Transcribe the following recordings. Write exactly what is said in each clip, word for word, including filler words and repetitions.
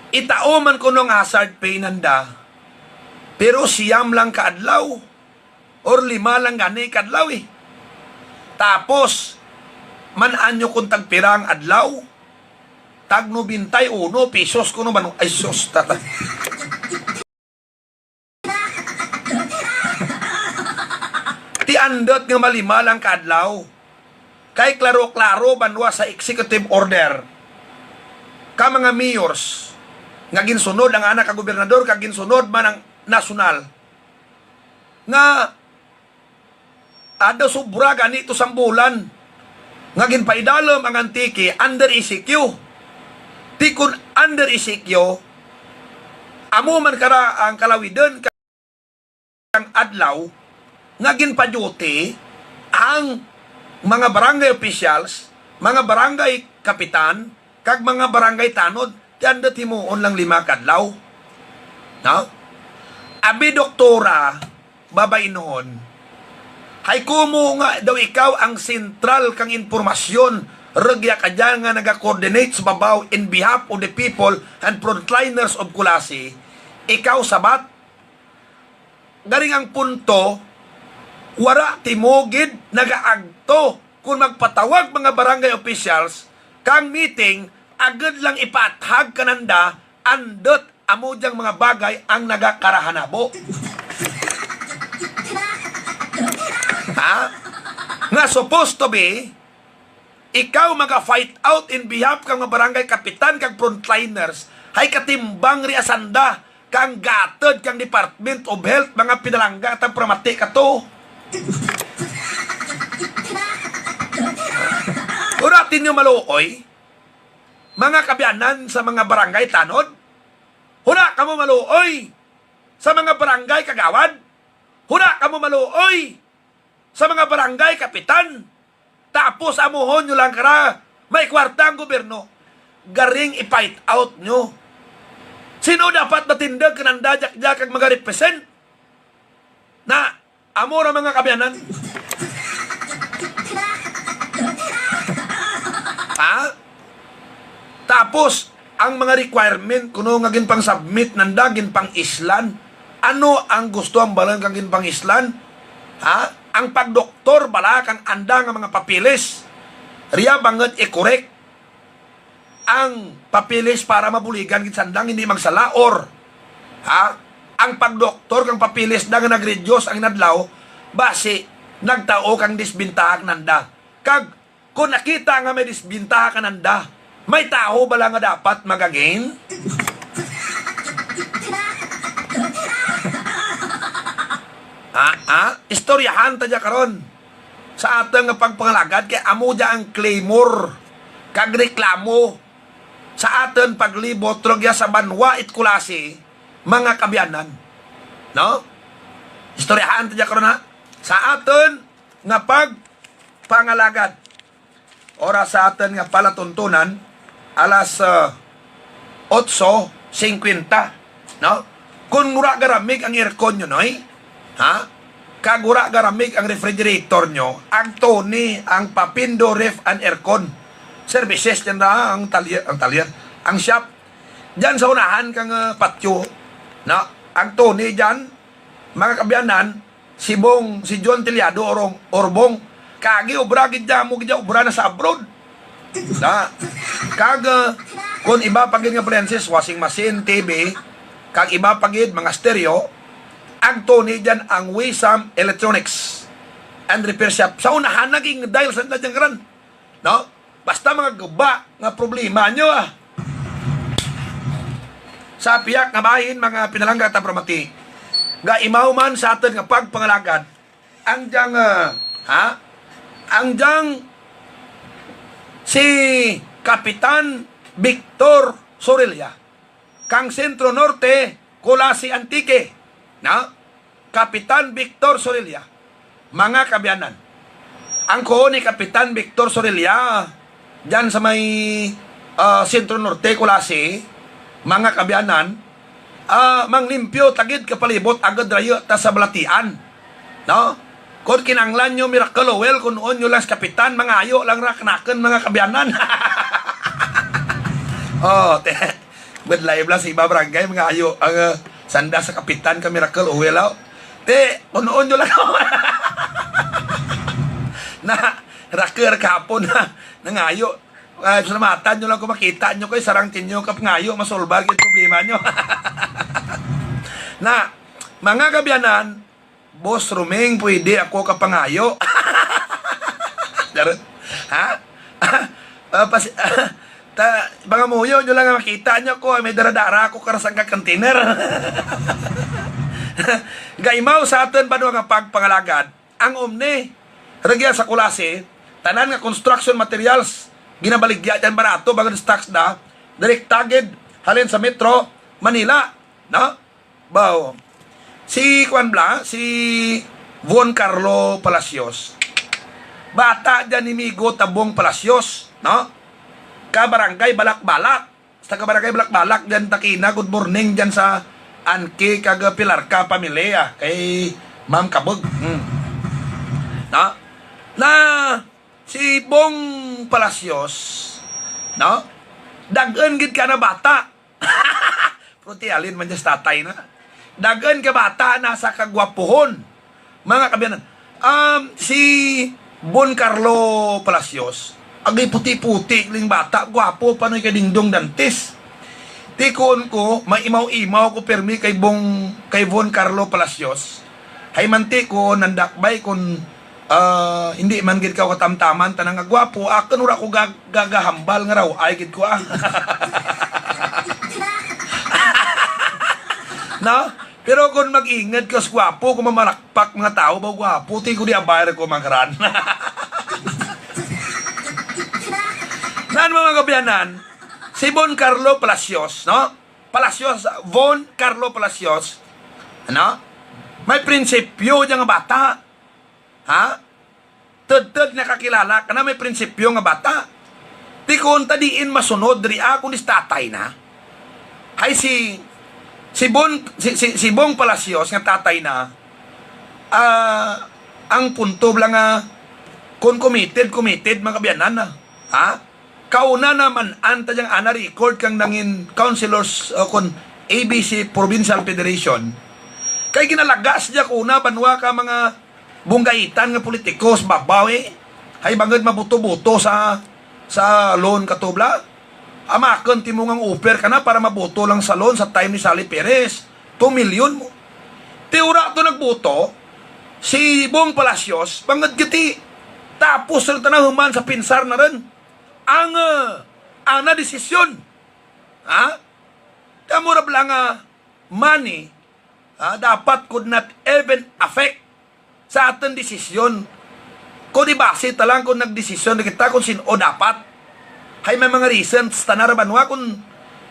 Itao man kuno ang hazard pay nanda, pero siyam lang ka adlaw or lima lang gani ka adlaw eh. Tapos, man-an nyo kung tagpira ang adlaw? Tag nobenta y uno pesos kuno ba? Ay, sus, tata. Ti andot nga malima lang ka adlaw. Kay klaro-klaro banwa sa executive order ka mga mayors nga ginsunod ang anak ka gobernador, kag ginsunod man ang nasyonal, nga ada sobra gani to sang bulan nga ginpaidalom ang Antique under E C Q. Ti kun under E C Q, amo man kara ang kalawidan kang adlaw nga ginpaduty ang mga barangay officials, mga barangay kapitan, kag mga barangay tanod, ti andot himuon lang lima ka adlaw. No? Abi, doktora, babainhon, hay kumo nga daw ikaw ang sentral kang impormasyon, rugya ka dyan nga naga-coordinate sa babaw in behalf of the people and frontliners of Culasi, ikaw sabat. Garing ang punto, wara ti mo gid nagaagto kon magpatawag mga barangay officials kang meeting agud lang ipaathag kananda andut amo dyang mga bagay ang nagakarahanabo. Ha? Nga supposed to be, ikaw maga-fight out in behalf kang mga barangay kapitan kag frontliners, hay katimbang ria sanda kang gatud kang Department of Health, mga pinalangga tag pramati kato. Ura tinyo maluoy, mga kabianan sa mga barangay tanod. Huna kamo maluoy sa mga barangay kagawad. Huna kamo maluoy sa mga barangay kapitan. Tapos amuhon nyo lang kara, may kwarta ang gobyerno. Garing i-fight out nyo. Sino dapat matindog kananda, dyak-dyak kag mga represent? Na, amo ra mga kabianan. Ha? Tapos, ang mga requirement kuno nga ginpang-submit nanda, ginpang-islan. Ano ang gusto ang balang kang ginpang-islan? Ha? Ang pagdoktor bala kang anda nga mga papeles. Riya bangod i-correct ang papeles para mabuligan gid sandang hindi magsala, or, ha? Ang pagdoktor kang papeles da nga nag-reduce ang inadlaw, basi nagtao kang disbintaha kananda. Kag kung nakita nga may disbintaha kananda, may tawo bala nga dapat magagain? Ah, ah, istoryahan ta dya karon sa atong nga pagpangalagad, kay amo dya ang claymore kag reklamo sa aton paglibot rugya sa banwa it Culasi, mga kabianan. No? Istoryahan ta dya karon, ha? Sa aton nga pagpangalagad. Oras sa aton nga palatuntunan, alas, ah, otso singkwenta, no? Kung wala garamig ang aircon nyo, noy, ha? Kag wala garamig ang refrigerator nyo, agto ni ang Papindo Ref and Aircon Services. Yan ra ang talyer, ang talyer, ang shop. Diyan sa unahan kang, ah, patio, no? Agto ni diyan, mga kabianan, si Bong, si John Tiliado, Orong, Orbong. Kagi obra gid dya, mo gid dya obra na sa abroad. Na, kag, uh, kung iba pa gid nga appliances, washing machine, T V, kag iba pa gid, mga stereo, agto ni dyan ang Wisam Electronics and Repair Shop. Sa unahan, naging dahil sa nadyan karan. No? Basta mga guba nga problema nyo, ah. Sa piyak nga bahin, mga pinalangga ta pramati, nga imaw man sa aton nga pagpangalagad, ang diyang, ah, ha? Ang diyang si Kapitan Victor Sorella, kang Centro Norte, Culasi, Antique, na? Kapitan Victor Sorella, mga kabianan. Ang kuon ni Kapitan Victor Sorella, dyan sa may, ah, Centro Norte, Culasi, mga kabianan, ah, manglimpyo ta gid ka palibot agud rayo ta sa balatian. No? Kung kinanglan nyo Miracle Oil, kung noon nyo lang sa Kapitan, mangayo lang ra kanakon, mga kabianan. Oh, te-, With live lang sa iba barangay, mga ayo, ang, ah, sanda sa kapitan ka Miracle Oil, aw. Te, unuon nyo lang ako. Na, raker kahapon na, nangayo. Ah, salamatan nyo lang kung makita nyo kay sarang tinyo kap ngayo, masolbar yung problema nyo. Na, mga kabyanan, Boss Roming, pwede ako kapangayo? Charot. Ha? Ah, pas-, ta, pangamuyo nyo lang nga makita nyo ko, may dara-dara ako karasang ka container. Gaimaw sa aton banwa nga pagpangalagad, ang Omni, ragya sa Culasi, tanan nga construction materials, ginabaligya dyan barato, bagod stocks na, direkta gid, halin sa Metro, Manila, no? Baw, si kuan bala, si Von Carlo Palacios. Bata dyan ni Migo Tabong Palacios, no? Ka barangay Balak-Balak. Sa ka barangay Balak-Balak dyan takina, good morning dyan sa Anki kag Pilarca pamilya kay Ma'am Kabug. Hmm. No? Na si Bong Palacios, no? Dagan gid ka na bata. Pero ti alin man dyan sa tatay na. Dagan ka bata na sa kagwapuhon. Mga kabyanan, um, si Bon Carlo Palacios, agi puti-puti ling bata, gwapo pa noy kay Dingdong Dantes. Tikon ko, may imaw-imaw ko permi kay Bong, kay Von Carlo Palacios. Hay manti ko, nandakbay kon, ah, hindi man gid ka katamtaman, tanang nga gwapo, akon wala ko gag-, gagahambal nga raw, ay gid ko, ah. No? Pero kung mag-ingad ka sa gwapo, kung mamalakpak mga tao, ba gwapo, ti ko di abayar ko mangran. Nan mga kabyanan, si Bon Carlo Palacios, no? Palacios, Von Carlo Palacios, ano? May prinsipyo dyan nga bata. Ha? Tudtud nakakilala ka na may prinsipyo nga bata. Ti kung ta diin masunod diri, ah, kung is tatay na. Hay si, si Bon, si, si, si Bong Palacios nga tatay na, ah, ang punto lang nga, kung committed, committed, mga kabyanan na. Ha? Kauna naman, anta diyang ana record kang nangin councilors, uh, kun A B C Provincial Federation. Kay ginalagas niya kuna banwa ka mga bunggaitan nga politiko sa babaw, eh. Hay bangod mabuto-buto sa, sa loan katubla. Amakon timo ngang offer ka na para mabuto lang sa loan sa time ni Sally Perez. Two million mo. Ti ura to nagbuto, si Bong Palacios, bangod giti. Tapos rin tanaw human sa pinsar na rin. Ang, ah, ana desisyon. Ha? Kamo ra bala nga money, ha, dapat could not even affect sa aton desisyon. Kung ibase ta lang kung nagdesisyon na kita kung sin-o dapat. Hay may mga reasons ta na ra banwa kung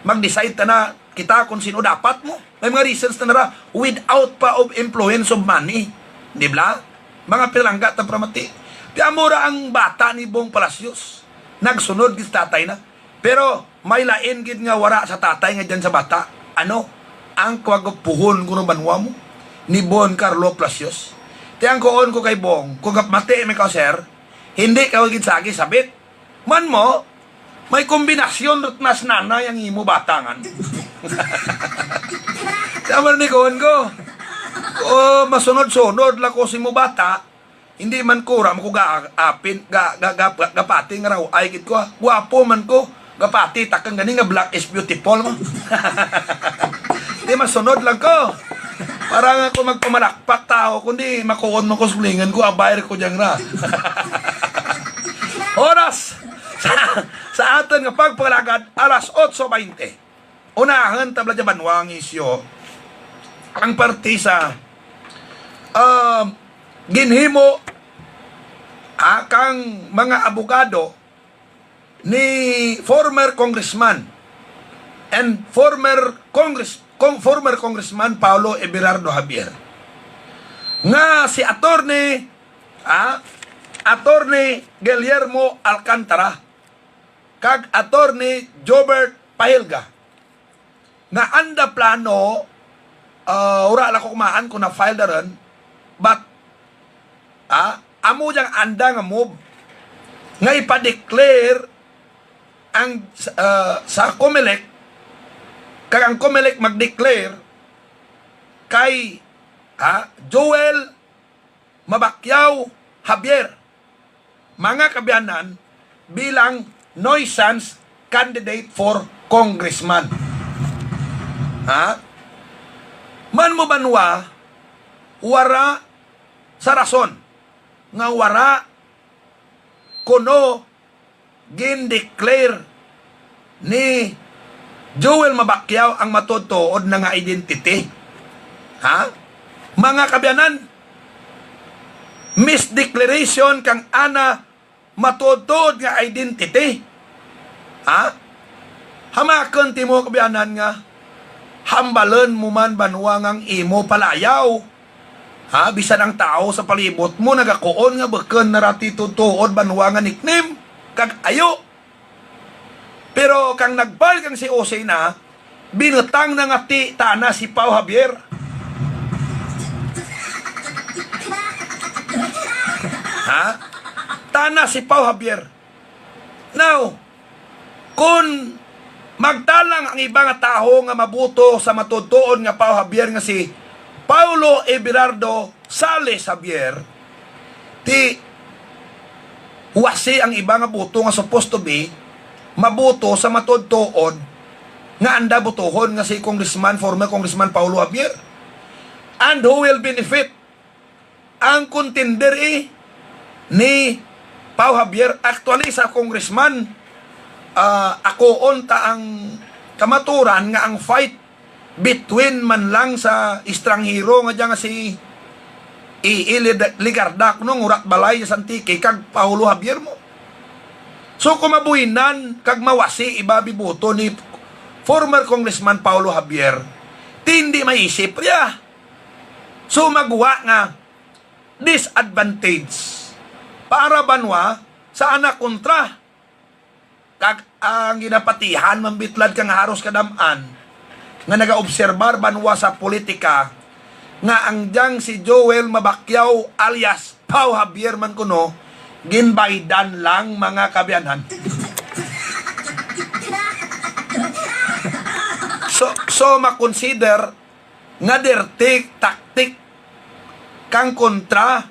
mag-decide ta na kita kung sin-o dapat mo. May mga reasons ta na ra without pa of influence of money. Di bala? Mga pinalangga ta pramati. Ti amo ra ang bata ni Bong Palacios. Nagsunod gid sa tatay na. Pero may lain gid nga wara sa tatay nga dyan sa bata. Ano? Ang kagwapuhon kuno banwa mo ni Bon Carlo Palacios. Ti ang kuon ko kay Bong, kung gapmati mi ka, sir, hindi ka gid sagi sabit. Man mo, may kombinasyon rut nas nanay ang imo batangan. Tama ni kuon ko. O, masunod-sunod lang ko sa imo bata. Hindi man ko, ra man ko ga-, apin, ga-, ga-, ga-, ga-, gapati nga raw, ay gid ko, ah. Guwapo man ko. Gapati, takang gani nga black is beautiful mo. Di masunod lang ko. Para nga ako magpamalakpak tao, kundi makuon mo ko sulingan ko, abayar ko dyan ra. Oras sa, sa aton nga pagpangalagad, alas otso baynte. Unahan ta bala dyan banwa ang isyu. Ang parte sa, um, ginhimo, ah, kang mga abogado ni former congressman and former Congress-, Cong-, former Congressman Paolo Everardo Javier nga si Attorney, ah, Attorney Guillermo Alcantara kag Attorney Jobert Pahilga nga anda plano, ah, wala lang ko kumaan kung na-file na ron, but, ah, amo diyang anda nga move nga ipa-declare ang, ah, sa Comelec kag ang Comelec mag-declare kay, ha, Joel Mabacquiao Javier, mga kaabyanan, bilang nuisance candidate for congressman. Ha? Man mo banwa, wara sa rason nga wara kuno gin-declare ni Joel Mabacquiao ang matuod-tuod na nga identity. Ha? Mga kaabyanan, misdeclaration kang ana matuod-tuod nga identity. Ha? Hamakon ti mo, kaabyanan, nga hambalon mo man banwa nga ang imo palayaw. Ha? Bisan ang tawo sa palibot mo nagakuon nga bukon na ra ti tuod-tuod banwa nga nickname kag ayo. Pero kang nag-file kang C O C na, binutang na nga ti, tana si Pau Javier. Ha? Tana si Pau Javier. Now, kung magtalang ang iba nga tawo nga mabuto sa matuod-tuod nga Pau Javier nga si Paulo Everardo Sales Javier, ti wasi ang iba nga buto nga supposed to be mabuto sa matuod-tuod nga anda butuhon nga si Congressman, former Congressman Paulo Javier. And who will benefit? Ang contender, eh, ni Pau Javier, actually, sa congressman, ah, ako unta ang kamaturan nga ang fight between man lang sa estranghero nga dyan nga si E E Led-, Legarda, kuno nga wara't balay sa Antique, kag Paulo Javier mo. So, kung mabuhinan kag mawasi iba biboto ni former Congressman Paulo Javier, ti hindi maisip riya. So, magwa nga disadvantage para banwa sa anak kontra. Kag ang ginapatihan, Ma'am Bitlad, kang haros kadam-an nga nagaobserbar banwa sa politika, nga ang diyang si Joel Mabacquiao alias Pau Javier man kuno, ginbaydan lang, mga kaabyanan. So, so makonsider nga dirty tactic kang kontra,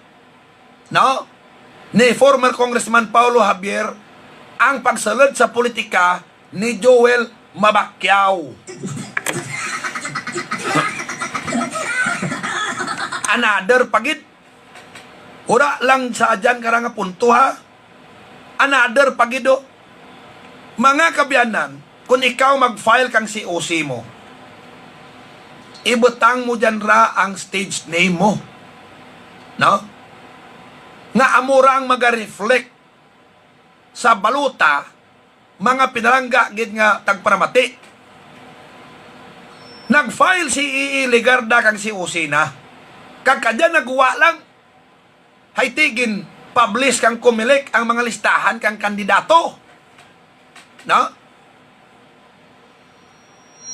no, ni former Congressman Paulo Javier ang pagsulod sa politika ni Joel Mabacquiao. Another pa gid. Wala lang sa adyan kara nga punto, ha. Another pa gid, oh. Mga kaabyanan, kung ikaw mag-file kang C O C mo, ibutang mo dyan ra ang stage name mo. No? Nga amo ra ang maga-reflect sa balota, mga pinalangga gid nga tagparamati. Nag-file si E E Legarda kang C O C na. Kag kadya nagwa lang, hay ti gin-publish kang Comelec ang mga listahan kang kandidato. No?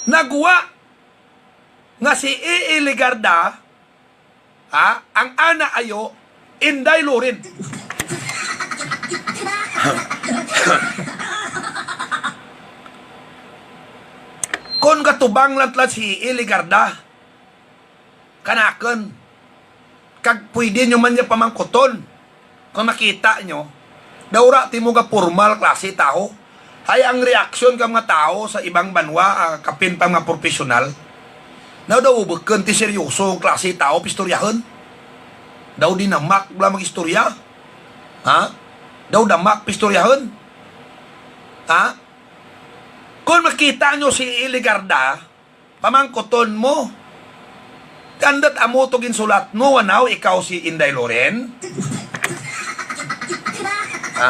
Nagwa nga si E E Legarda, ha, ang ana ayo, Inday Loren. Kon gatubang lang tla si E E Legarda, kanakon, kag pwede nyo man niya pamangkuton. Kung makita nyo, daw ra ti mo ga formal klase tawo. Ay ang reaksyon ka mga tawo sa ibang banwa, ah, kapin pa mga profesional. Daw daw bukon ti seryoso ang klase tawo pistoryahon. Daw di namak bala mag-istorya. Ha? Daw damak pistoryahon. Ha? Kung makita nyo si Iligarda, pamangkuton mo. Kandat amo to ginsulat mo, anaw ikaw si Inday Loren? Ha?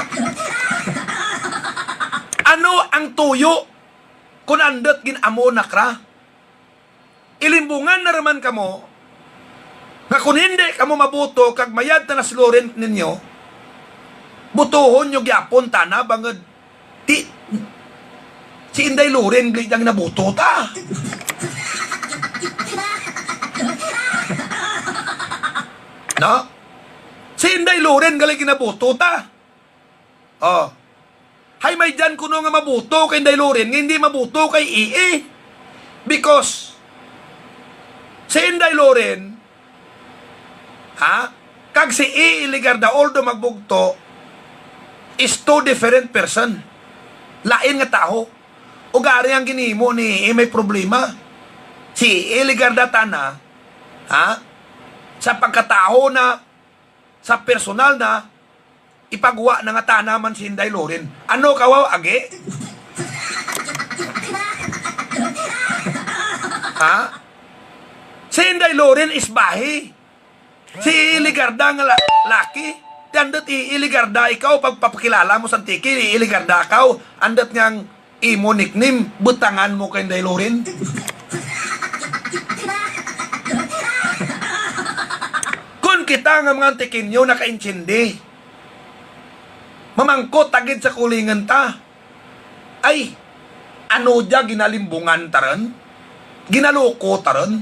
Ano ang tuyo kun andat gin-amo na kra? Ilimbungan na raman kamo nga kun hindi kamo mabuto kag mayad ta na si Loren ninyo, butuhon nyo gyapon tana bangod Ti, si Inday Loren gali ang nabuto ta. No? Si Inday Loren gali ginabuto ta. Oh. Hay may dyan kuno nga mabuto kay Inday Loren, nga hindi mabuto kay E E. Because si Inday Loren, ha? Kag si E E Legarda, although magbugto, is two different person. Lain nga tawo. Ug ari ang ginhimo ni E E may problema. Si E E Legarda tana, ha? Sa pagkatawo na, sa personal na, ipagwa na nga tana man si Inday Loren. Ano ka, wow, agi? Ha? Si Inday Loren is bahi. Si Legarda nga la-, laki. Ti andut i Legarda, ikaw, pagpapakilala mo sa Antique, i Legarda kaw, andut nga ang imo nickname, butangan mo kay Inday Loren. Kun kita nga mga Antiqueño nakaintindi, mamangkot ta gid sa kaugalingon ta. Ay, ano dia, ginalimbungan ta ron? Ginaloko ta ron?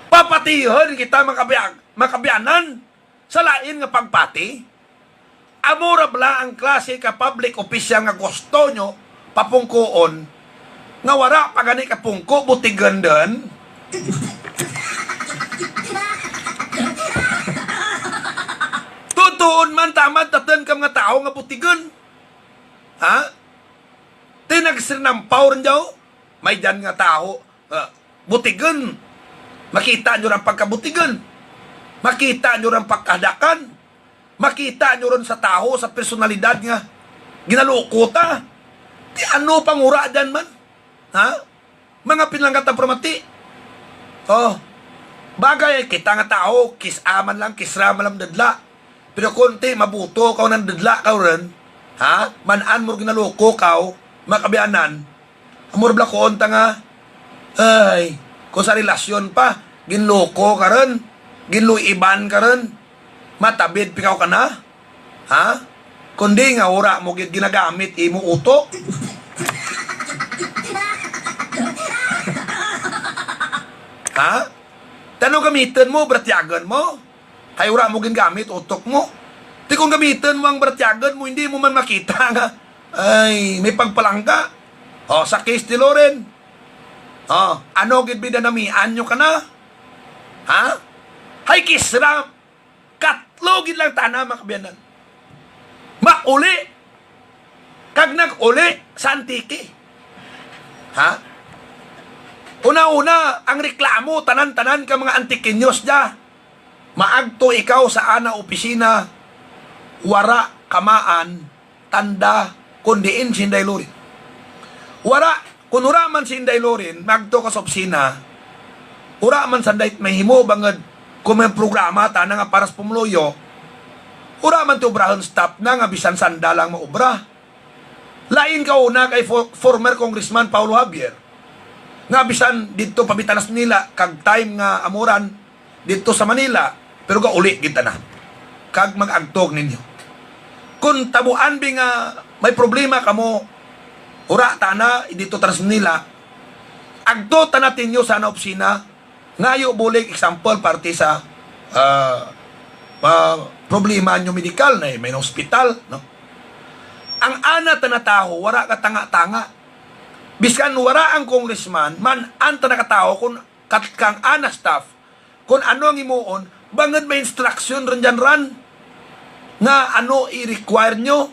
Papatihon kita, mga kabiag-, mga kabianan, sa lain nga pagpati? Amo ra bala ang klase ka public official nga gusto nyo papungkoon, nga wala pa gani kapungko, butigon dun? Tutuon man, tamad tatun ka mga tao nga butigon. Ha? Ti nagsinampaw rin daw. May dyan nga tao, ah, butigon. Makita nyo rin pagkabutigon. Makita nyo rin pagkahadakan. Makita nyo rin sa tao, sa personalidad nga ginaloko ta. Ti ano pang ura dyan man? Ha? Mga pinalangga ta pramati. Oh. Bagay, kita nga tao, kis-a man lang, kisra man lang dudla. Pero kunti, mabuto kaw nang dudla kaw rin, ha? Man-an mo ginaloko kaw, mga kabianan. Amo ra bala kuon ta nga, ay, kung sa relasyon pa, ginloko ka rin, ginluiban ka rin, matabid pa ikaw kana? Ha? Kundi nga wala mo gid ginagamit imo utok. Ha? Ti ano gamiton mo, baratyagon mo? Kay wala mo gingamit utok mo. Ti kung gamiton mo ang baratyagon mo, hindi mo man makita nga, ay, may pagpalangga. O, sa case ni Loren. O, ano gid bida namian nyo kana? Ha? Hay, kisra. Katlo gid lang tana, mga kabianan. Mauli. Kag nag-uli sa Antique. Ha? Una-una, ang reklamo, tanan-tanan ka mga Antiqueños dya. Maagto ikaw sa ana opisina, wara kamaan, tanda, kun diin si Inday Loren. Wara, kun wara man si Inday Loren, magto ka sa opisina, wara man sanday mahimo bangod kung may programa tana nga para sa pumuluyo, wara man ti obrahon staff na nga bisan sanda lang maobra. Lain ka una kay fo-, former Congressman Paolo Javier, nga bisan didto pa bitanas nila, kag time nga amuran, didto sa Manila, pero gauli gid ta na. Kag mag-agtog ninyo. Kung tabuan bi nga may problema kamo, ura ta na didto ta na sa Manila, agto ta na tinyo sa ana opisina, ngayo bulig example parte sa, ah, ah, problema nyo medikal na may hospital, no? Ang ana ta na tawo, wara ka tanga-tanga. Biskan wara ang congressman, man-an ta na ka tawo kung kat-, kang ana staff, kung ano ang himuon, bangod may instruction rin dyan ran nga ano i-require nyo.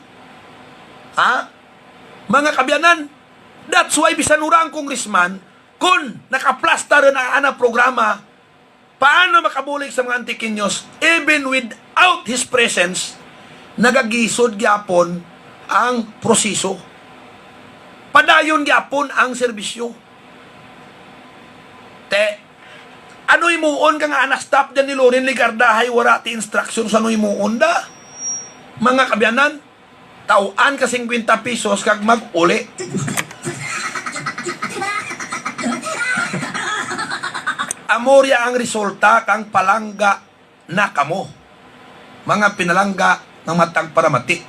Ha? Mga kabianan, that's why bisan ura ang congressman, kung nakaplasta rin ang ana programa, paano makabulig sa mga Antiqueños, even without his presence, nagagisod gyapon ang proseso. Padayon gyapon ang serbisyo. Te, ano himuon ka nga ana staff dyan ni Loren Legarda hay wara ti instruction sa ano himuon da? Mga kabianan, taw-an ka singkwenta pesos kag mag-uli. Amo ria ang resulta kang palangga na kamo, mga pinalangga nga matag paramati.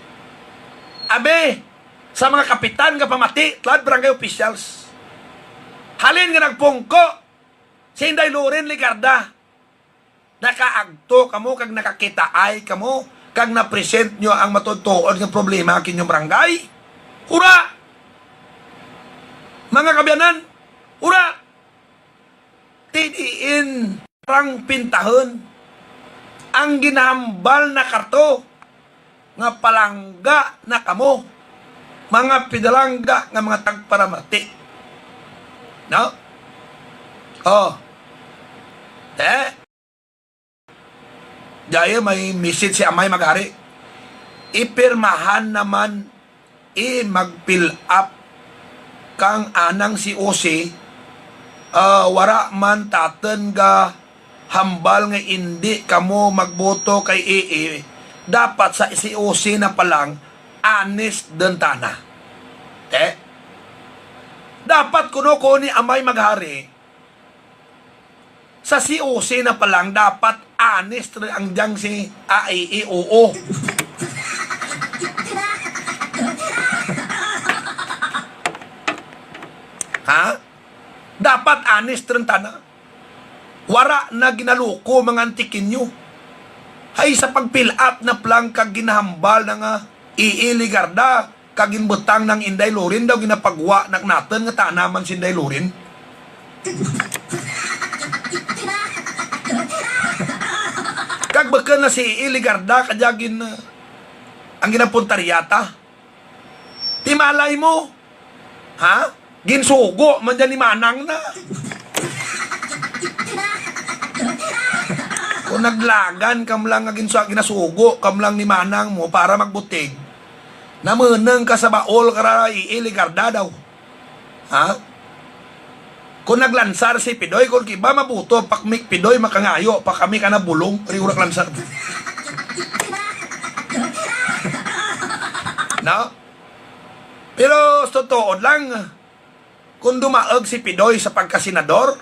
Abi, sa mga kapitan nga pamati, tulad barangay officials. Halin nga nagpungko si Inday Loren Legarda, nakaagto kamo kag nakakitaay kamo kag na-present nyo ang matuod-tuod nga problema ang inyong barangay? Hura! Mga kabianan, hura! diin parang pintahon ang ginahambal na kato nga palangga na kamo, mga pinalangga nga mga tagparamati. No? Oh. Eh? Daya may message si Amay Maghari. Ipirmahan naman, i mag-fill up kang anang C O C, ah, wara man tatun ga hambal nga indi kamo magboto kay A A. Dapat sa C O C na pa lang, honest din tana. Eh? Dapat kuno ko ni Amay Maghari, sa C O C na pa lang, dapat honest rin ang diyang si A A, oo. Ha? Dapat honest rin tana. Wara na ginaluko, mga Antiqueño. Hay sa pag-fill up na pa lang kag ginahambal na nga A A Legarda, kag ginbutang nang Inday Loren daw ginapagwa nak natun nga tana man si Inday Loren. Kag baka na si A A Legarda kadya gin, uh, ang ginapuntaryata. Ti malay mo, ha? Ginsugo man dyan ni Manang na. Kung naglagan kam lang nga ginsu-, ginasugo kam lang ni Manang mo para magbutig, namunang ka sa baol kara A A Legarda daw. Ha? Kung naglansar si Pidoy, kung kiba mabuto, pakmik Pidoy, makangayo pa kami ka na bulong, riurak lansar. No? Pero sa totoo lang, kung dumaag si Pidoy sa pagkasenador,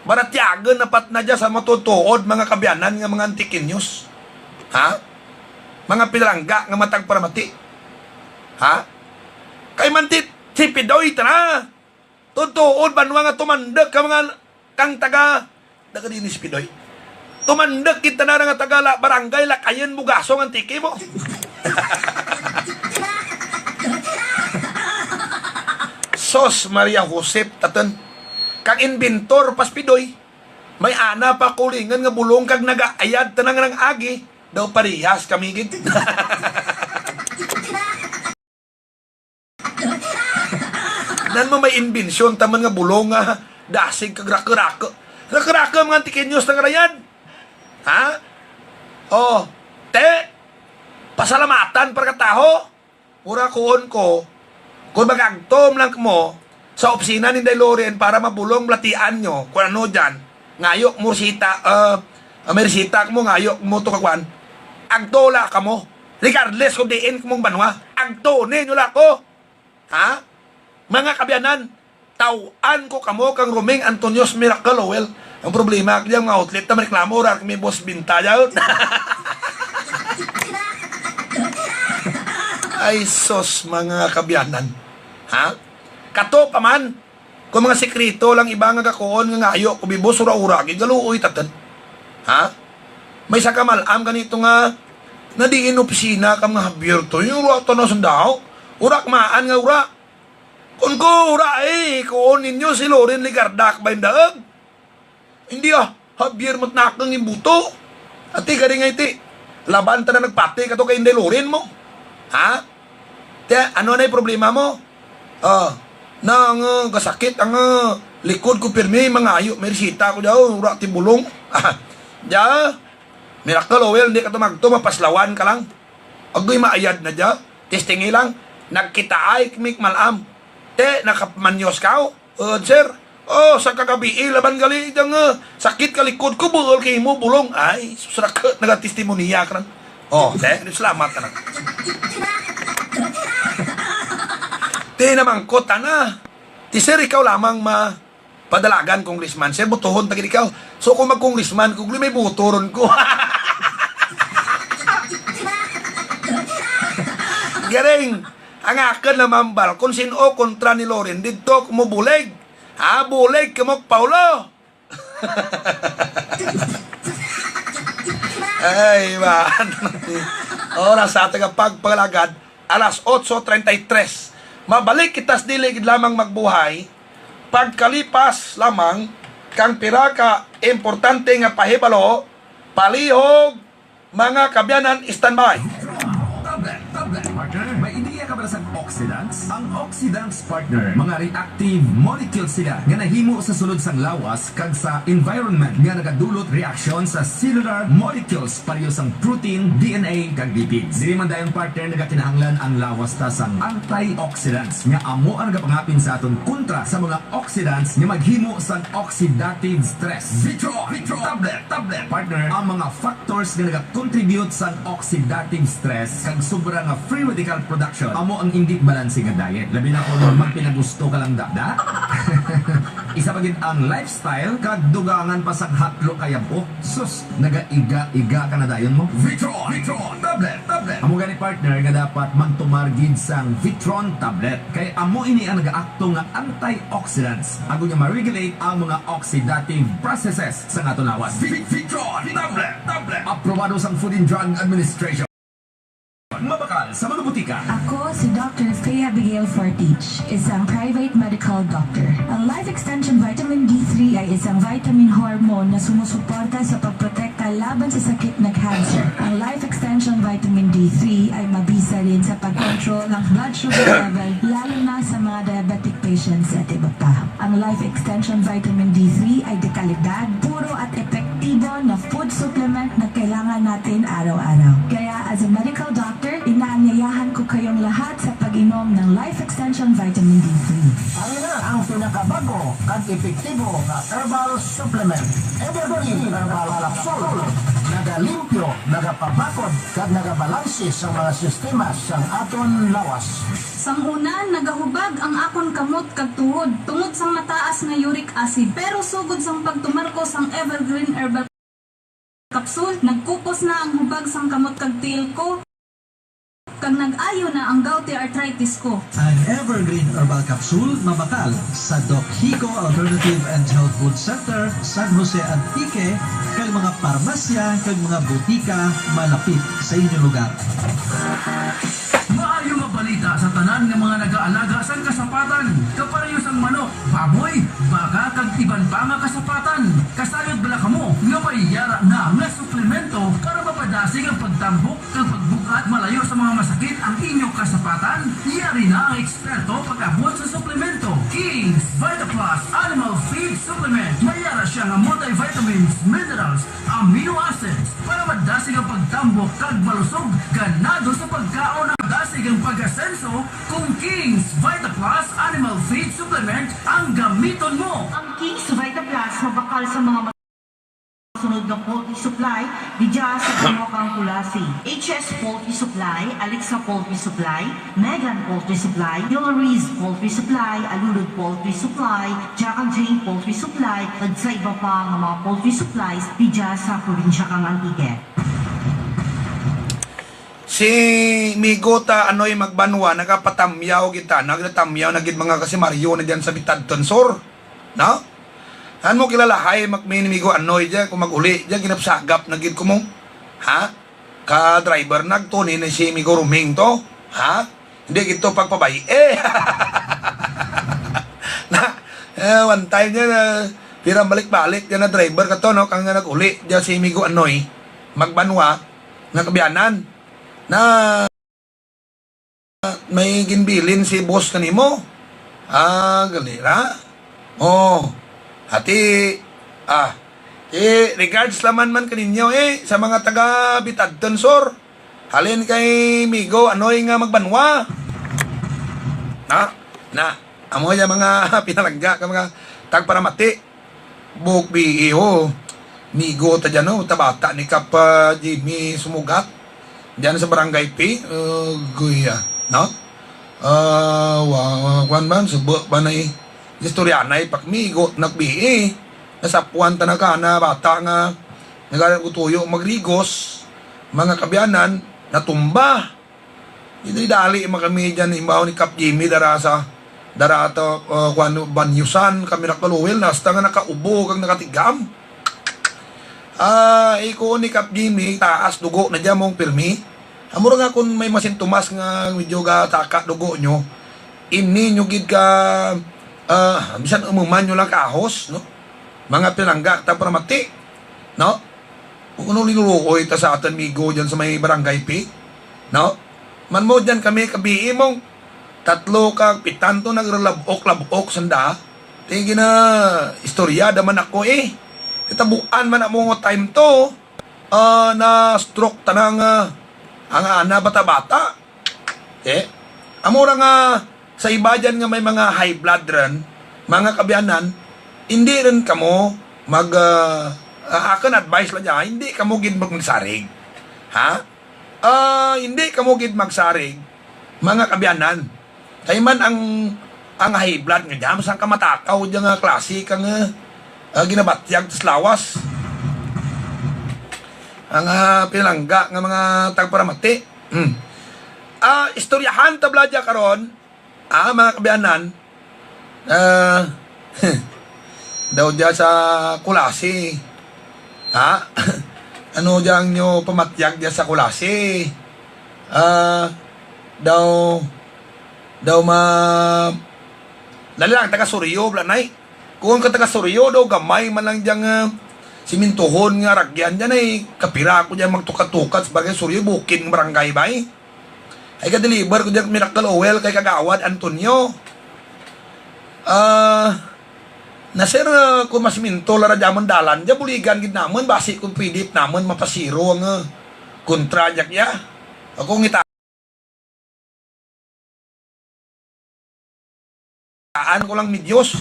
baratyagan na pat na dya sa matutuod, mga kabiyanan nga mga Antiqueños. Ha? Mga pinalangga nga matag paramati. Ha? Kay mantit, si Pidoy tana. Tutuod banwa nga tumandok ka mga kang taga, taga dinis Pidoy. Tumandok kita na nga taga la, barangay Lakayan, Bugasong, Antique mo. Sos Maria Josep, tatun. Kang inventor pas Pidoy. May ana pa kulingan nga bulong kag nagaayad tanang nang agi. Daw parihas kami gid. Nan mo may imbensyon taman nga bulong nga dasig kag raka-raka. Raka-raka mga Antiqueños na ngarayan. Ha? Oh, te, pasalamatan para ka taho. Mura kuon ko, kung magagtom lang mo sa opisina ni Inday Loren para mabulong, balatian nyo kung ano dyan. Ngayo mo resita, ah, ah, may resita mo, ngayo mo to kakuan. Agto la kamo. Regardless kung diin kamong banwa, agto ninyo la ko. Ha? Mga kabiyanan, taw-an ko kamo kang Roming Antonio's Miracle Oil. Ang problema, kaya mga outlet na mareklamo, ra kami boss binta, yaon. Ay, sos, mga kabiyanan. Ha? Kato pa man, kung mga sikreto lang iba nga gakuon nga ngayo, kung bibos, ura-ura, gigaluoy, tatad. Ha? May sa kamalam ganito nga, nadiin opisina ka mga Javier to, yung ura to na sundao, ura kmaan nga ura. Kung ko ura ay, kuon ninyo si Loren Legarda ka ba yung daag? Hindi ah, Javier Matnakang yung buto. Ati, gari nga iti. Laban ta na nagpati ka to kay Inday Loren mo. Ha? Te, ano na yung problema mo? Ah, na ang, uh, kasakit ang, uh, likod ko pirmi, mangayo, may resita ko daw, ura ti bulong. Diya, Miracle Oil, hindi ka to magto, mapaslawan ka lang. Agoy, maayad na diya. Testingi lang. Nagkitaay kami malam. Te, nakamanyos ka, oh. Uh, sir, oh, sa kagabi, eh, laban gali dyan nga, sakit ka likod ko, buol kay mo, bulong. Ay, sus, rakat, nagatestimonia ka lang. Oh, te, salamat ka lang. Te, namangkot, ana. Ti, sir, ikaw lamang ma-, padalagan, congressman. Sir, botohon ta gid ikaw. So, kung mag-congressman ko, may botoron ko. Garing, ang akon na mambal, kung sino kontra ni Loren, didto ko mo bulig. Ha, bulig ka mo, Paulo. Ay, man. Oras sa ating pagpalagad, alas otso treinta y tres. Mabalik kita sa dili gid lamang magbuhay, pagkalipas lamang kang pira ka importante nga pahibalo, palihog, mga kabyanan, standby. Tablet, tablet. Partner, may ideya ka ba sa oxidants? Ang oxidants, partner, mga reactive molecules sila nga nahimo sa sulod sang lawas kag sa environment nga nagadulot reaksyon sa cellular molecules, pareho sang protein, D N A, kag lipids. Diri man dayon, partner, nagakinahanglan ang lawas ta sang antioxidants nga amo ang nagapangapin sa aton kontra sa mga oxidants nga maghimo sang oxidative stress. Vitro, Vitro, tablet, tablet, partner, ang mga factors nga nagakontribute sang oxidative stress kag sobra nga free radical production amo ang indi balanse nga diet. Labi na kung magpinagusto ka lang, da. Da? Isa pa gid ang lifestyle kag dugangan pa sa hatlo kayab-ok. Sus, nagaiga-iga ka na dayon mo. Vitron, Vitron, tablet, tablet. Amo gani, partner, nga dapat magtumar gid sang Vitron tablet. Kay amo ini ang nagaakto nga antioxidants, agod nga ma-regulate ang mga oxidative processes sa aton lawas. Vi-, Vitron, tablet, tablet. Aprobado sang Food and Drug Administration. Mabakal sa mga butika. Ako si Doctor Faye Abigail Fortich, isang private medical doctor. Ang Life Extension Vitamin D three ay isang vitamin hormone na sumusuporta sa pagprotekta laban sa sakit na cancer. Ang Life Extension Vitamin D three ay mabisa rin sa pag-control ng blood sugar level, lalo na sa mga diabetic patients at iba pa. Ang Life Extension Vitamin D three ay dekalidad, puro at epektibo na food supplement na kailangan natin araw-araw. Kaya, as a medical doctor, inaanyayahan ko kayong lahat sa pag-inom ng Life Extension Vitamin D three. Ari na ang pinakabago kag epektibo nga herbal supplement, Evergreen Herbal Capsule. Nagalimpyo, nagapabakod, kag nagabalanse sa mga sistema sang aton lawas. Sang una, nagahubag ang akon kamot kag tuhod tungod sang mataas nga uric acid, pero sugod sang pagtumar ko sang Evergreen Herbal Capsule, nagkupos na ang hubag sang kamot kag tiil ko, kag nag-ayo na ang gouty arthritis ko. Ang Evergreen Herbal Capsule mabakal sa Doc Hico Alternative and Health Food Center, San Jose, Antique, kag mga parmasya kag mga butika malapit sa inyo lugar. Maayo nga balita sa tanan nga mga nagaalaga sang kasapatan, kapareho sang manok, baboy, baka, kag iban pa nga kasapatan. Kasayod bala kamo nga may yara na nga suplemento para mapadasig ang pagtambok kag pagbug-at malayo sa mga masakit ang inyo kasapatan? Yari na ang eksperto pag-abot sa suplemento. King's Vita Plus Animal Feed Supplement. May yara siya nga multivitamins, minerals, amino acids para madasig ang pagtambok kag malusog, ganado sa pagkaon. Madasig ang pag-asenso kung King's Vita Plus Animal Feed Supplement ang gamiton mo. Ang King's Vita Plus mabakal sa mga sunod nga poultry supply didya sa Bulacan, Culasi: H S Poultry Supply, Alexa Poultry Supply, Megan Poultry Supply, Yoloriz Poultry Supply, Alulod Poultry Supply, Jack and Jane Poultry Supply, kag sa iba pa nga mga poultry supplies didya sa probinsya kang Antique. Si Migo ta Anoy Magbanwa nagapatamyaw gid ta, nagtamyaw na gid mga kasimaryo na diyan sa Bitadton Sur, no? Ano mo kilalahay, mak-, mi ni Migo Anoy diya, kung mag-uli diya, ginapsagap na gid ko mo. Ha? Ka driver nagtuni na si Migo Ruming to. Ha? Hindi gid to pagpabay. Eh! Na, eh, one time niya na, pira balik-balik diya na driver ka to, no? Kang nga nag-uli diya si Migo Anoy Magbanwa, nakabiyanan. Na may ginbilin si boss kanimo? Ah, gali ra? Oh, hati, ah, eh, regards laman man kaninyo, eh, sa mga taga Bitadton Sur. Halin kay Migo Anoy nga Magbanwa. Na, na, amo ya mga pinalangga ka mga tagparamati. Bukbi, iho. Migo ta dyan, no? Tabata ni Kap, ah, Jimmy Sumugat. Dyan sa Barangay P, uh, Guya, no? Ah, wa-, kwan man, subo ba na eh. Istorya na eh, pakmigo, nakbi eh. Nasapuan ta na ka na bata nga nagalang ko tuyo magrigos, mga kabyanan, natumba. Dali-dali man kami dyan, imbaw ni Kap Jimmy, dara sa, dara to, uh, kwan, banyusan, kami nakaluwil, na hasta nga nakaubo kag nakatigam. Ah, iko ni Kap Jimmy, taas dugo na dyan mong pirmi. Amo ra nga kung may masintomas nga medyo gataka dugo nyo, ini nyo gid ka, ah, bisan umuman nyo lang kahos, no? Mga pinalangga ta paramati, no? Kung ano linuruoy ta sa aton migo dyan sa may barangay P, no? Man mo dyan kami kabii mong tatlo ka pitanto nagralabok-labok sanda. Ti gina istorya da man ako eh. Kitabuan man amo nga time to, ah, na stroke tanang, ah, ang ana bata-bata. Eh, amo ra nga sa iba dyan nga may mga high blood rin, mga kabiyanan, hindi rin kamo mag, ah, ah, akon advice lang dyan, hindi kamo gid mag-, magsarig. Ha? Ah, hindi kamo gid magsarig, mga kabiyanan. Kay man ang, ang high blood nga dyan, sang kamatakaw dyan nga klase kang, ah, ah, ginabatyag sa lawas. Ang, ah, pinalangga nga mga tagparamati. Hmm. Ah, istoryahan ta bala dya karon, ah, mga kabiyanan. Ah, daw dya sa Culasi. Ha? Ano dya ang nyo pamatyag dya sa Culasi? Ah, daw, daw ma-, dali lang, taga Suryo, bala, nay. Kung ka taga Suryo daw, gamay man lang dyan nga simintuhon nga ragyan dyan ay kapira ako dyan magtukat-tukat sa barangay Suryo, bukid ng barangay ba eh. Ay ka-deliver ko dyan miracle oil kay Kagawad Antonio. Ah, na sir, ah, kung mas minto la ra dyan man dalan, dyan buligan gid naman, basi kung pwede naman mapasiro ang, ah, kontra dyan kaya. Ako ngita Aan ko lang medios.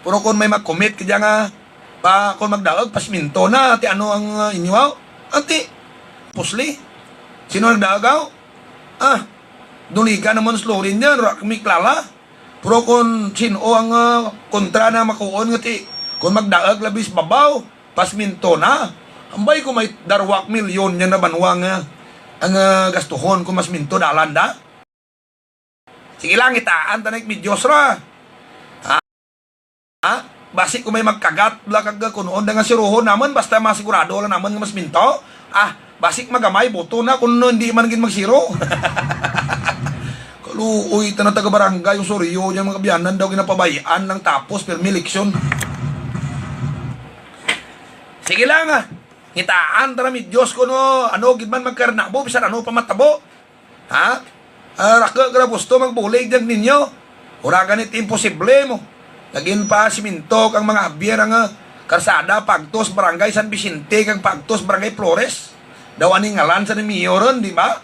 Pero kung may mag-commit ka dyan nga, pa, kung magdaog, pasminto na, ti ano ang, ah, inyo, ah? Anti, pusli. Sino nagdaog, ah? Ah, duligan naman sa Lorin yan, ra kami klala. Pero kung sino ang, ah, kontra na makuon nga ti, kung magdaog labis babaw, pasminto na. Ambay ko may darwak milyon yan na banwa nga ang, ah, gastuhon kung masminto dalan da. Sige lang, itaan ta na medios ra. Ha? Ha? Basi ko may magkagat la kag kunoon da nga siruhon naman, basta masigurado lang naman nga masminto. Ah, basi magamay boto na kung hindi man gid magsiro. Kaluoy ta na taga barangay Osorio, yung mga kabiyanan daw ginapabayaan ng tapos pirmi eleksyon. Sige lang, ah. Ngitaan ta na mi Dios kuno ano gid man magkarnabo, bisan ano pa matabo. Ha? Ah, rako gra gusto magbulig dyan ninyo. Ura ganit imposible mo. Nagin pa siminto kang mga Javier ang, ah, karsada pagtos Barangay San Vicente kag pagtos Barangay Flores. Daw ani ngalan sa ni Mayor ron, di ba?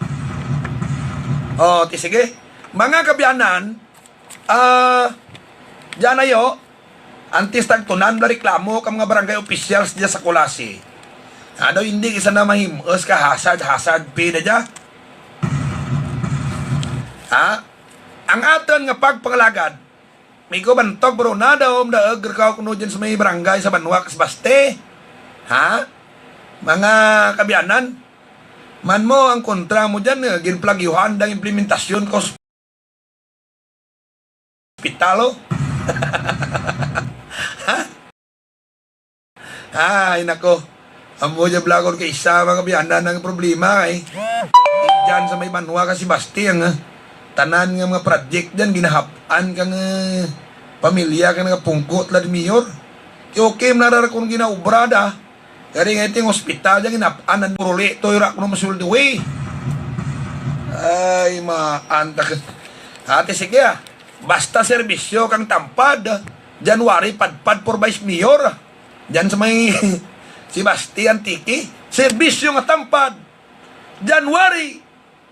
Oh, ti sige. Mga kabiyanan, ah, dyan ayo, antes tagtunan na reklamo ka mga barangay officials dyan sa Culasi. Ano, hindi isa na mahimos ka hasad-hasad pina dyan? Ha? Ang aton nga pagpangalagad, may kubantog bro na daw, daag ka kuno dyan sa may barangay sa Banwa, Kasbaste. Ha? Mga kabiyanan, man mo ang kontra mo dyan, eh, ginplagyuhan ang implementasyon ko ospital, oh. Ha? Ay, nako. Amo dyan, Blagor, kay isa, mga kabiyanan, ang problema, eh. Diyan sa may banwa kasi Basti, ang, ah, tanan nga mga project dyan, ginahap-an kang, ah, pamilya kang nagapungko, tulad mayor. Kay okay, man ra kung ginaubra da. Kari nga iting hospital, dyan, ginahap-an, ang buruli, to, ira, kung masuldo, eh. Ay, maanta ka. Ate, sige, ah. Basta serbisyo kang tampad, January padpad for Vice Mayor. Diyan sa may Sebastian Tiki. Serbisyo nga tampad, January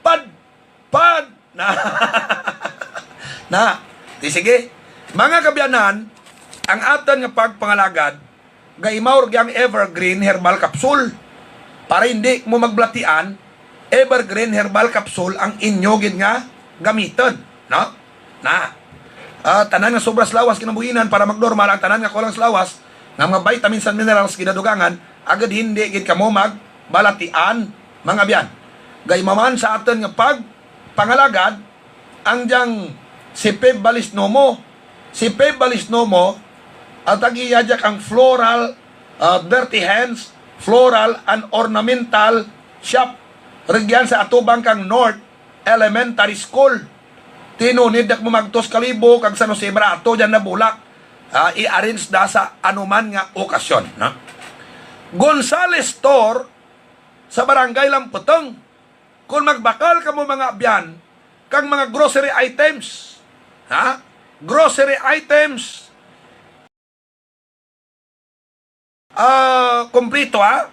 padpad. Na. Na. Di sige. Mga kabiyanan, ang aton nga pagpangalagad, gaimaw ra gyang Evergreen Herbal Capsule. Para hindi mo magbalatian, Evergreen Herbal Capsule ang inyo gid nga gamiton, no? Na, ah, tanan nga sobra sa lawas kinabuhinan para magnormal ang tanan nga kulang sa lawas nga mga vitamins and minerals ginadugangan, agud hindi gid kamo magbalatian, mga abyan. Gaimaw man sa aton nga pagpangalagad, ang diyang si Peb Balisnomo. Si Peb Balisnomo, ang tag-iya diya kang floral, ah, dirty hands, floral and ornamental shop. Rugyan sa atubang kang North Elementary School. Tinunid dak mo magtos kalibo kag San Jose Barato, diyan na bulak. ah, i-arrange da sa anuman nga okasyon, no? Gonzales Store sa Barangay Lamputong. Kung magbakal kamo, mga abyan, kang mga grocery items, ha? Grocery items, ah, kompleto, ha?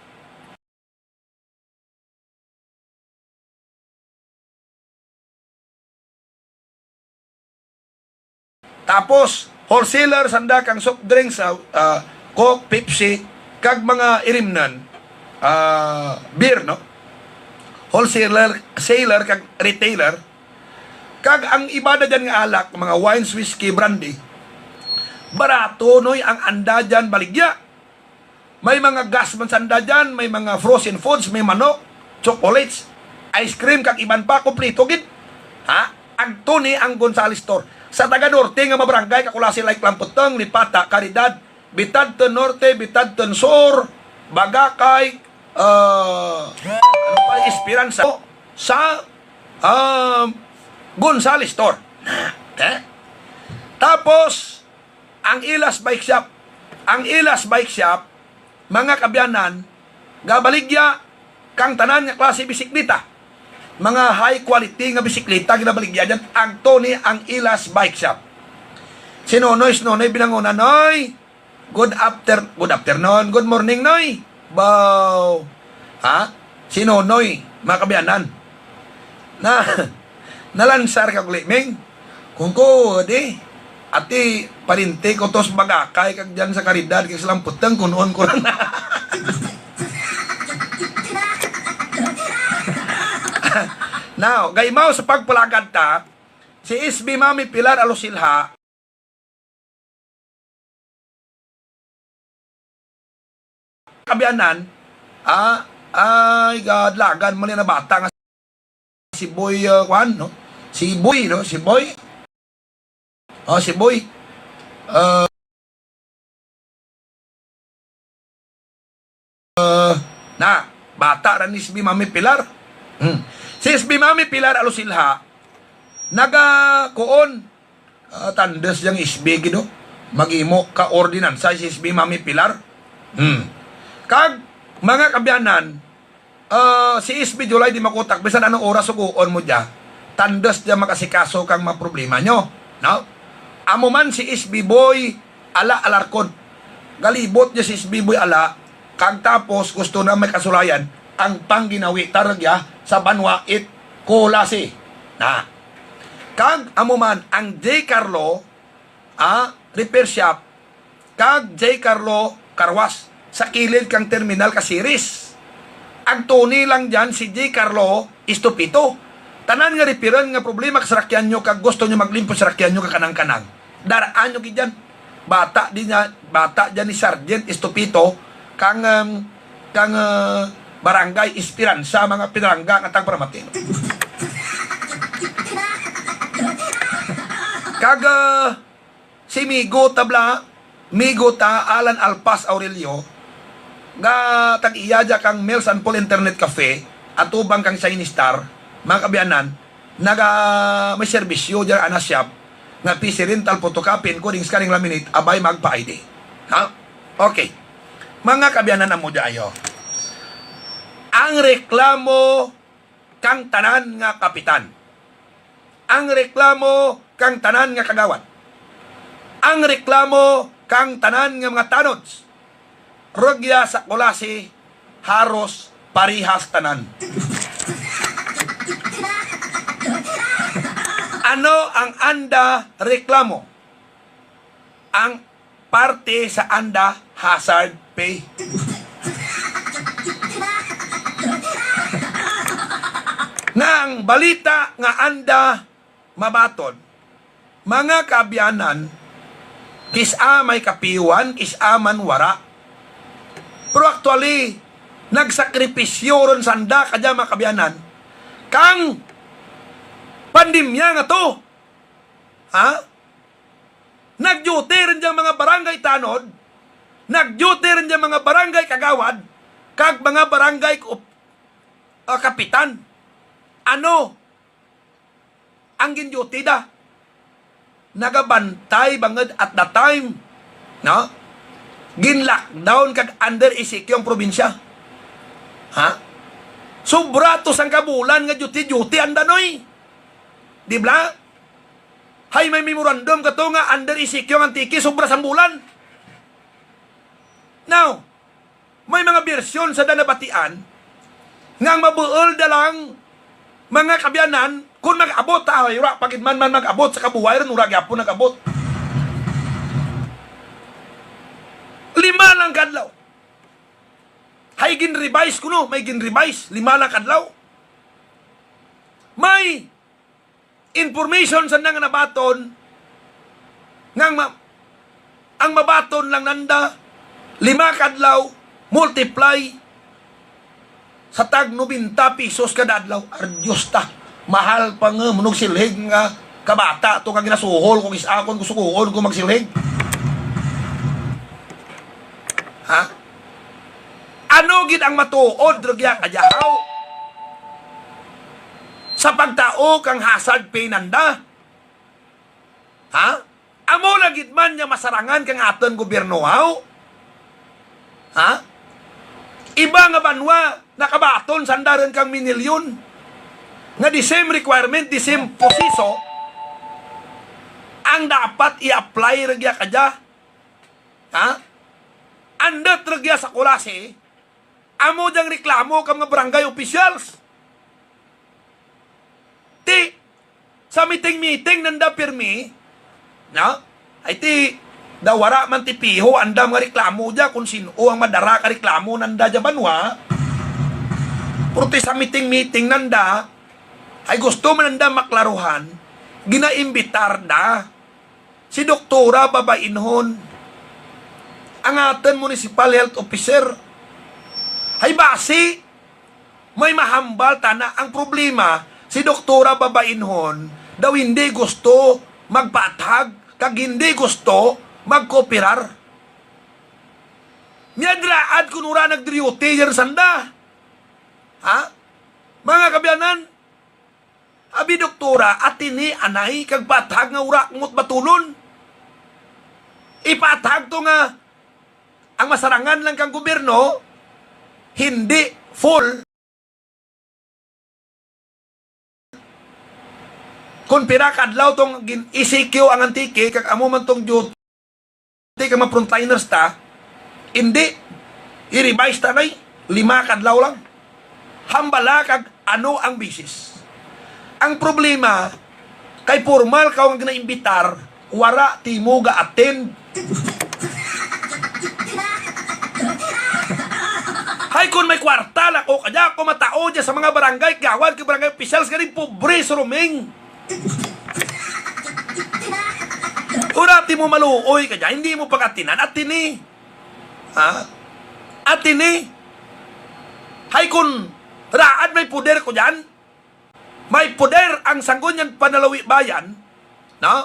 Tapos, wholesaler sanda kang soft drinks, ah, ah, Coke, Pepsi, kag mga irimnan, ah, beer, no? Wholesaler, sailor, kag retailer. Kag ang iba na dyan nga alak, mga wines, whiskey, brandy, barato, noy, ang anda dyan baligya. May mga gas man sanda dyan, may mga frozen foods, may manok, chocolates, ice cream, kag iban pa, kompleto gid. Ha? Agto ni ang Gonzales Store. Sa taga Norte nga mabarangay, kakulasi like Lamputong, Lipata, Caridad, Bitadton Norte, Bitadton Sur, Bagakay, ah, ano pa, Esperanza, sa, um, Gonzales Store. Okay? Tapos, ang Ilas Bike Shop. Ang Ilas Bike Shop, mga kaabyanan, gabaligya kang tanan nga klase bisikleta. Mga high quality nga bisikleta ginabaligya dyan. Agto ni ang Ilas Bike Shop. Si Nonoy, si Nonoy, binangunan, Noy. Good after-, good afternoon, good morning, Noy. Baw. Ha? Si Nonoy, mga kaabyanan. Na, nalansar ka uli, Ming. Kung ko, di, ati, parinte ko tos Bagakay, kag dyan sa Caridad, kag sa Lamputong, kunuon ko lang. Now, gaimaw sa pagpalagad ta, si S B Mami Pilar Alosilha, kaabyanan, ah, ay, gadlagan mo ni na bata nga si Boy, ah, kwan, no? Si Boy, no? Si Boy. Oh, si Boy. Ah, ah, na, bata ra ni S B Mami Pilar. Hmm. Si S B Mami Pilar Alosilha, naga, kuon, ah, tandes yang S B gid, oh. Maghimo ka ordinansa si S B Mami Pilar. Hmm. Kag, mga kaabyanan, ah, si S B July Dimakutak, bisan anong oras suguon mo dya, tandes dya makasikaso kang mga problema nyo, no? Amo man si S B Boy Ala Alarcon. Galibot dya si S B Boy Ala, kag tapos gusto na may kasulayan ang pangginawi taragya sa banwa it Culasi. Na. Kag amo man ang J Carlo, ah, repair shop, kag J Carlo Carwash sa kilid kang terminal ka Ceres. Agtuni lang dyan si J Carlo Estupito. Tanan nga repair-an nga problema ka sarakyan nyo kag gusto nyo maglimpyo sarakyan nyo ka kanang-kanang, dar-an nyo gid dyan. Bata di niya, bata dyan ni Sergeant Estupito kang, um, kang, uh, Barangay Esperanza, mga pinalangga nga tagparamati. Kag, uh, si Migo Tabla, Migo ta Alan Alpas Aurelio, nga tag-iya dya kang Mills and Paul Internet Cafe, atubang kang Shiny Star, mga kaabyanan, naga, may serbisyo dyan ana shop, nga P C rental, photocopy, encoding, scanning, laminate, abay magpa-I D. Ha? Okay. Mga kaabyanan, amo dya ayo. Ang reklamo kang tanan nga kapitan. Ang reklamo kang tanan nga kagawad. Ang reklamo kang tanan nga mga tanods. Rugya sa Culasi, haros parihas tanan. Ano ang anda reklamo? Ang parte sa anda hazard pay. Nga ang balita nga anda mabaton, mga kaabyanan, kis-a may kapiwan, kis-a man wara. Pero actually, nagsakripisyo ron sanda kadya, mga kaabyanan, kang pandemya nga to. Ha? Nag-duty rin diyang mga barangay tanod, nag-duty rin diyang mga barangay kagawad, kag mga barangay kup-, ah, kapitan. Ano ang gin-duty da? Nagabantay bangod at the time No? Gin-lockdown kag under E C Q ang probinsya. Ha? Sobra to sang kabulan nga duty-duty anda, noy. Di ba? Hay may memorandum kato nga under E C Q ang Antique, sobra sang bulan. Now, may mga bersyon sa da nabatian nga ang mabuol da lang, mga kaabyanan, kung mag-abot, ha, wala pa gid man, man mag-abot sa kabuhay ron, wala gyapon nag-abot. Lima lang ka adlaw. Hay gin-revise kuno, may gin-revise, lima lang ka adlaw. May information sa nang nabaton nga ang ma-, ang mabaton lang nanda, lima ka adlaw, multiply sa tag nobenta pesos kada adlaw. Ar Dios ta, mahal pa nga munog silhig nga kabata to nga ginasuhol ko, gis-akon ko, sukuon ko magsilhig. Ha? Ano gid ang matuod, rugya ka dya, haw? Sa pagtao kang hazard pay nanda? Ha? Amo na gid man nga masarangan kang aton gobyerno, haw? Ha? Iba nga banwa nakabaton sanda rin kang minilyon. Nga the same requirement, the same proseso ang dapat i-apply, rugya ka dya. Ha? Andut rugya sa Culasi, amo dang reklamo ka mga barangay officials. Ti, sa meeting-meeting nanda pirmi, no? Ay ti, daw wala man ti piho anda mga reklamo dya kung sino ang madara ka reklamo nanda dya banwa. Pero ti sa meeting-meeting nanda, ay gusto man nanda maklaruhan, ginaimbitar da si Doktora Babainhon, ang aton municipal health officer. Hay basi, may mahambal tana ang problema, si Doktora Babainhon daw hindi gusto magpaathag kag hindi gusto magkooperar. Miadraad kun ura nagdriyuti yan sanda. Ha? Mga kaabyanan, abi doktora, atini anay kag paathag nga ura ngot batulon. Ipaathag to nga ang masarangan lang kang gobyerno, hindi full. Kung pira ka adlaw tong gin-, E C Q ang Antique, kag amo man tong duty kag mga frontliners ta, hindi, i-revise ta, nay, lima ka adlaw lang. Hambala kag ano ang bisis. Ang problema, kay formal ka nga ginaimbitar, wara ti mo ga-attend. Hay, kun may kwarta lang, o kaya ako matao dyan sa mga barangay, gawad kay barangay officials, ganing pobre sa ruming. Ura ti mo maluoy ka dyan, hindi mo pag-atinan, atini. Ha? Atini. Hay, kun raad may poder ko dyan, may poder ang Sangguniang Panalawi Bayan, no?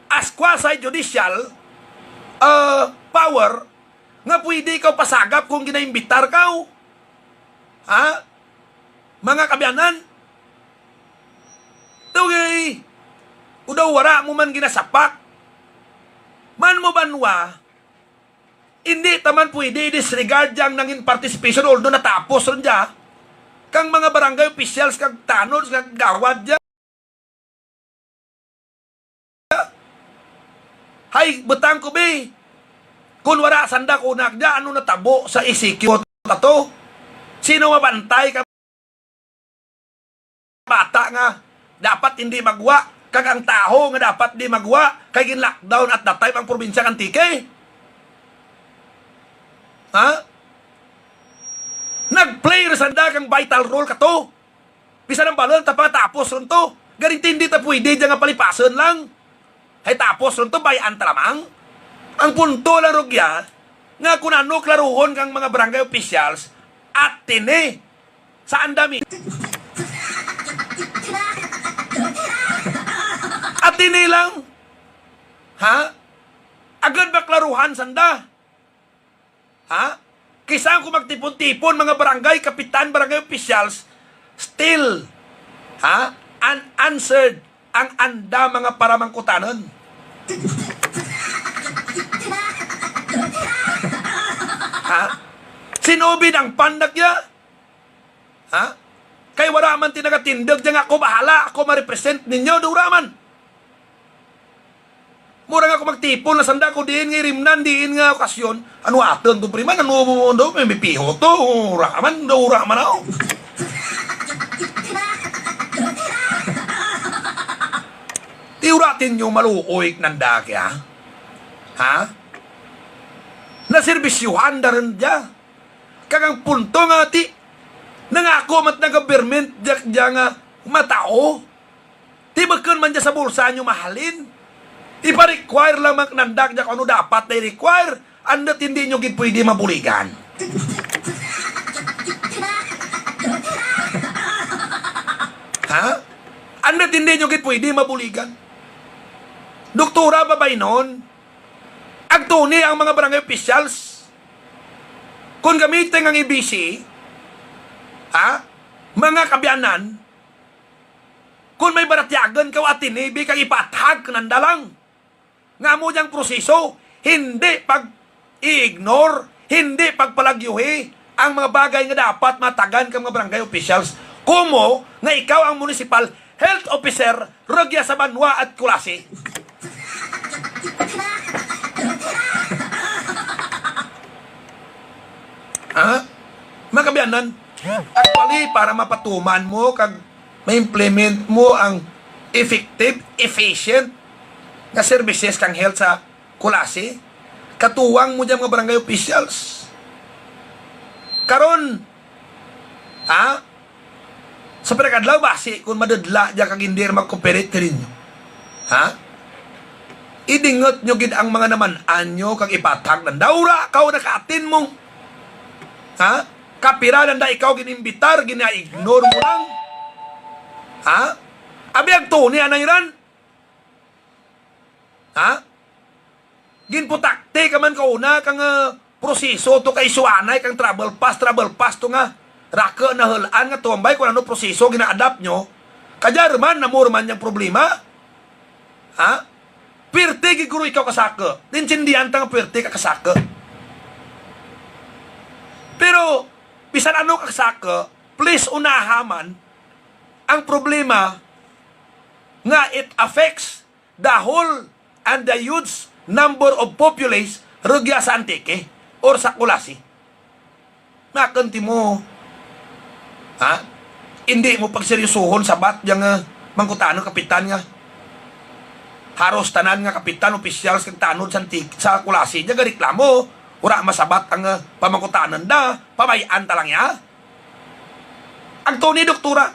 As quasi-judicial, uh, power, nga pwede ikaw pasagap kung ginaimbitar ka. Ha? Mga kaabyanan, tugay, o daw wara mo man ginasapak. Man mo banwa, hindi ta man pwede i-disregard yang nangin participation, although natapos ron dya, kang mga barangay officials, kag tanod, kag gawad dya. Hay, butang ko, be. Kung wala sanda kunak dya, ano natabo sa E C Q tato? Sino mabantay ka bata nga dapat hindi magwa, kag ang taho nga dapat di magwa, kay gin-lockdown at that time ang probinsya ng Antique? Ha? Nag-play ra sanda kang vital role kato. Bisan ang balon ta pa tapos ron to. Garing tindi ta pwede dyan nga palipason lang. Ay tapos ron to, bayaan ta lamang. Ang punto lang, rugya, nga kung ano klaruhon kang mga barangay officials, atini sa andami. Atini lang. Ha? Agad maklaruhan sanda. Ha? Kaysa kung magtipon-tipon, mga barangay kapitan, barangay officials, still, ha? Unanswered ang anda mga paramangkutanon. Ha? Sin-o bid ang pandak ya? Ha? Kay wala man ti nagatindog dyan nga ako bahala, ako ma-represent ninyo, do wala man. Mura nga ako magtipon na sanda ko diin nga irimnan, diin nga okasyon. Ano aton to, priman? Ano, ano, may, may piho to? Ura man, ura man ako. Ti uratin nyo maluoy nanda kaya? Ha? Naserbisyuhan da rin dya. Kag ang punto nga ti, nangako mat na government dya, dya nga matao. Ti bakun man dya sa bulsa nyo mahalin. Ipa-require lang man nanda dya kung ano dapat na i-require. Andat hindi nyo gid pwede mabuligan. Ha? Andat hindi nyo gid pwede mabuligan. Doktora, babay nun, agtuni ang mga barangay officials. Kung gamitin ang E B C, ha? Mga kabiyanan, kung may baratyagan ka, atinibi kag ipathag ka nanda lang. Nga mo diyang proseso, hindi pag-i-ignore, hindi pagpalagyuhi ang mga bagay nga dapat matagan kang mga barangay officials. Kumo nga ikaw ang municipal health officer rugya sa Banwa at Culasi. Ha? Mga kabiyanan, actually, para mapatuman mo kag ma-implement mo ang effective, efficient nga services kang health sa Culasi, katuwang mo dyan mga barangay officials. Karon, ha? Sa pinag-adlaw, basi kung madudla dyan kag hindi na mag-cooperate ka ninyo. Ha? Idingot nyo gid ang mga naman-an nyo kag ipatag ng daura, kaw nakaatin mo. Ha? Kapira lang da ikaw ginimbitar, gina-ignore mo lang. Ha? Abi ang Tony, anay ran? Ha? Ginputakti ka man kauna kang, ah, proseso to kay suanay kang travel pass, travel pass to nga raka na hul-an nga tumbay kung ano proseso gina-adapt nyo. Kadya man, namo man yang problema. Ha? Pirti gid guro ikaw kasaka. Naintindihan ta nga pirti ka kasaka. Pero, bisan ano ka kasaka, please unaha man ang problema nga it affects the whole and the huge number of populace rugya sa Antique or sa Culasi. Nakon ti mo, ha? Hindi mo pagseryosohon sabat yang, ah, mangkutanon kapitan nga haros tanan nga kapitan, opisyal sa tanod sa Antique, sa Culasi, diya gareklamo, ura masabat ang, ah, pamangkutanan da, pabay-an ta lang ya. Agto ni doktora.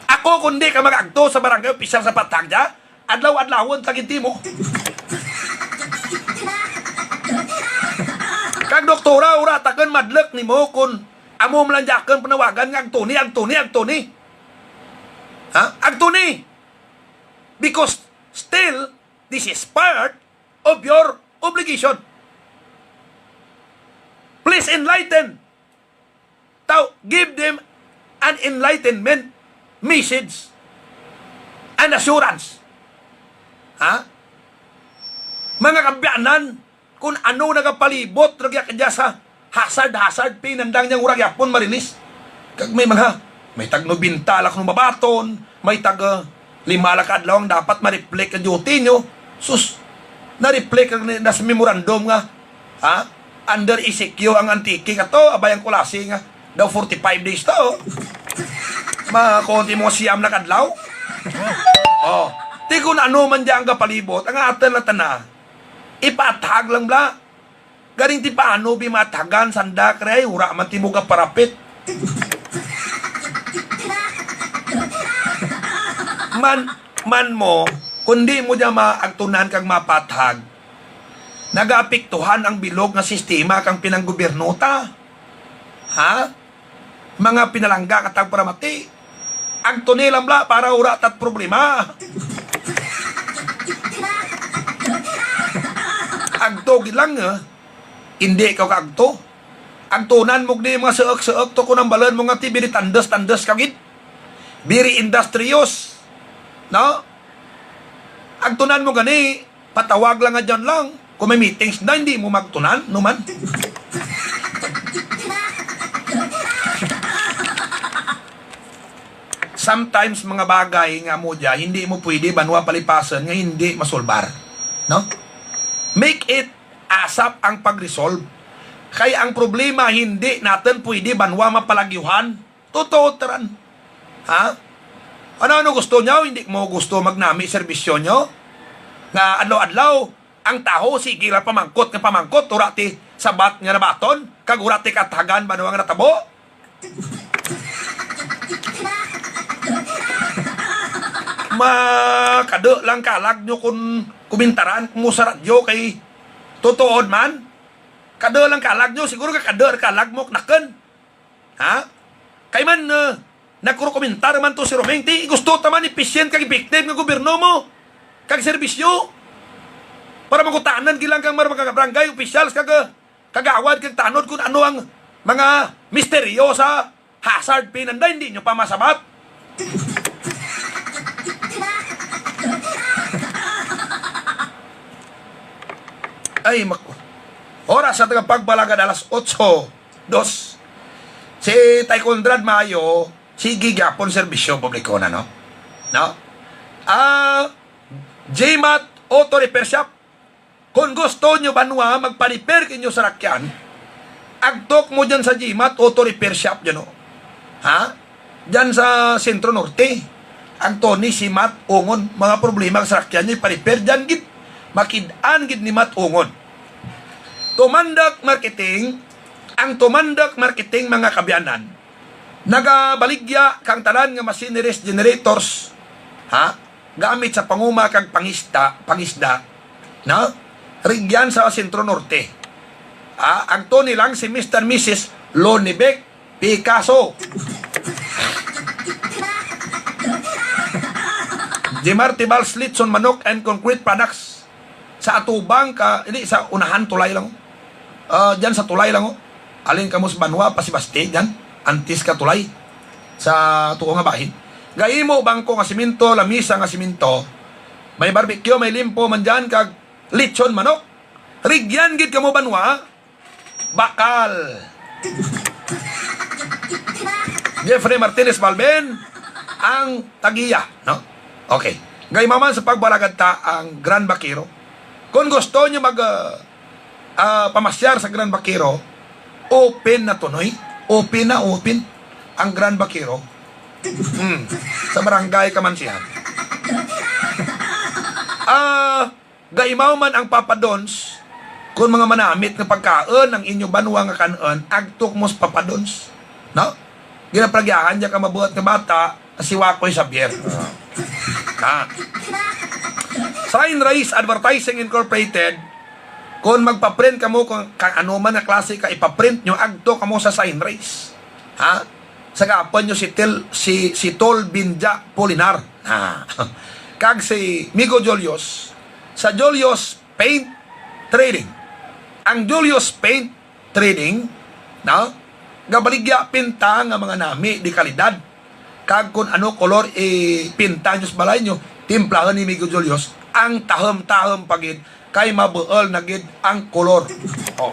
Ako, kundi ka mag-agto sa barangay opisyal sa Patag diya, adlaw-adlawon ta gid mo. Kag doktora, ura ta kun madlok nimo kun amo man lang dya kun panawagan nga agto ni, agto ni, agto ni. Ha? Agto ni. Because still, this is part of your obligation. Please enlighten. Tao, give them an enlightenment message and assurance. Ha? Mga kabiyanan, kung ano nagapalibot, ragya kadya sa hazard-hazard, pinandang niyang ura gyapon marilis. Kag may mga, may tag nobenta lang kung mabaton, may tag, ah, lima lang ka adlaw ang dapat ma-reflect ang duty nyo. Sus, na-reflect ang nas memorandum nga, ha? Under E C Q ang Antique kato, abay ang Culasi nga daw forty-five days to. Mga konti mo siyam na kadlaw. Oh, ti kung ano man dyan ang kapalibot, ang atan na tana, ipatag lang bla. Garing ti paano bi matagan sanda kay ura man ti mo kaparapit. Man, man mo, kundi mo dya maagtunan kag mapatag, nagaapektuhan ang bilog nga sistema kang pinanggobyerno ta. Ha? Mga pinalangga katag paramati. Agto ni lang bla para ura tat problema. Agto gid lang, eh. Hindi ka kaagto. Agtunan mo gid mga suok-suok to kung ang balon mo nga ti biri tandos-tandos ka gid. Biri industrious. No? Agtunan mo gani, patawag lang nga dyan lang. Kung may meetings na, hindi mo magtunan, no man? sometimes mga bagay nga mo dya, hindi mo pwede banwa palipason nga hindi masulbar. No? Make it asap ang pag-resolve. Kay ang problema, hindi natin pwede banwa mapalagyuhan. Totoo taran. Ha? Ano-ano gusto nyo? Hindi mo gusto magnami serbisyo nyo? Nga adlaw-adlaw, ang taho, sige lang pamangkot nga pamangkot, ura ti sabat nga nabaton, kag ura ti katagan banwa nga natabo? Makado lang kalag nyo kun kumintaran mo sa radyo kay tutuod man. Kado lang kalag nyo, siguro ka kado kalag mo knaken. Ha? Kay man, uh, nagkurukumintar man to si Romeng, ti gusto ta man efficient kag effective nga gobyerno mo kag serbisyo. Para mangutanan gilang kang mga barangay officials kag, uh, kagawad kag tanod kung ano ang mga misteryo sa hazard pay nanda, hindi nyo pa masabat. Ay, mak-, oras sa tagapagbalagad alas otso, dos. Si Tay Conrad Mayo, sige gyapon serbisyo publiko na, no? No? Ah, J-Mat Auto Repair Shop. Kung gusto nyo banwa magpa-repair kinyo sarakyan, agtok mo dyan sa J-Mat Auto Repair Shop dyan, oh. Ha? Dyan sa Centro Norte. Ang Tony si Mat Ungon, mga problema sa sarakyan nyo, ipa-repair dyan gid. Makid-an gid ni Mat Ungon. Tumandok Marketing, ang Tumandok Marketing, mga kaabyanan, nagabaligya kang tanan nga machineries, generators, ha? Gamit sa panguma kag pangisda, pangisda, no? Rigyan sa Centro Norte. Ah, ang Tony lang si Mister Missus Lonnie Beck Picasso. Jimar Tibal Slitson Manok and Concrete Products. Sa atubang ka, hindi, sa unahan, tulay lang. Ah, dyan sa tulay lang, oh. Alin kamo sa banwa, pasibasti, dyan. Antis ka tulay. Sa tuo nga bahin. Gahimo bangko nga simento, lamisa nga simento. May barbecue, may limpo man dyan, kag lechon manok. Rigyan gid kamo banwa, bakal. Jeffrey Martinez Balben, ang tagiya, no? Okay. Gaimaman sa pagbalagad ta ang Grand Vaquero. Kung gusto nyo mag, ah, ah, pamasyar sa Grand Vaquero, open na to, noy. Open na, open ang Grand Vaquero. Hmm. Sa barangay Kamansihan. Ah, gaimaw man ang Papa Don's, kung mga manamit nga pagkaon ang inyo banwa nga kan-on, agtok mo sa Papa Don's. No? Ginapalagyahan niya ka mabuhat nga bata, si Wakoy Javier. Ah. Sign Race Advertising Incorporated, kung magpa-print kamo kung ka-, ano man nga klase ka ipa-print nyo, agto kamo sa Sign Race. Ha? Sa gapon nyo si Tel-, si, si Tol Binja Polinar. Ha? Kag si Migo Julius sa Julius Paint Trading. Ang Julius Paint Trading, no? Gabaligya pinta nga mga nami di kalidad. Kag kun ano kolor ipinta nyo sa balay nyo, timplahon ni Migo Julius, ang tahom-tahom pa gid kay mabuol na gid ang kolor. Oh.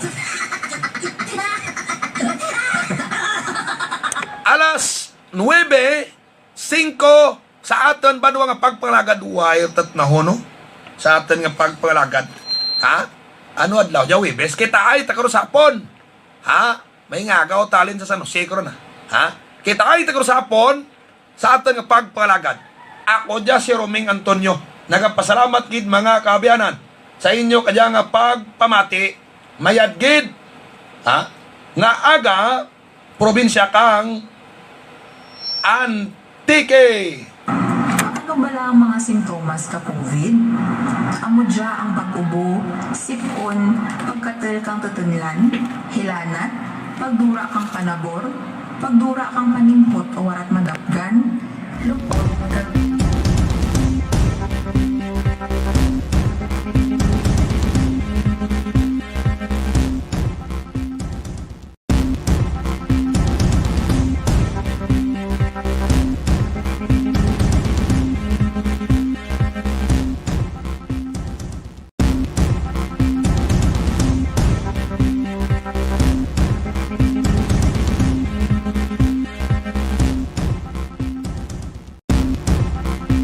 Alas nuebe singko sa aton banwa nga pagpangalagad, way tatnahon, no? Sa aton nga pagpangalagad. Ha? Ano adlaw? Dya Huwebes. Kita ay ta karon sa hapon. Ha? May ngagaw talin sa San Jose karon, ha? Ha? Kita ay ta karon sa hapon sa aton nga pagpangalagad. Ako dya si Roming Antonio. Nagapasalamat gid, mga kaabyanan, sa inyo kadya nga pagpamati. Mayad gid, ha? Nga aga, probinsya kang Antique. Ano bala ang mga sintomas ka COVID? Amo dya ang pag-ubo, sip-on, pagkatel kang tutunlan, hilanat, pagdura kang panabor, pagdura kang panimhot o warat madapgan, lupot, kag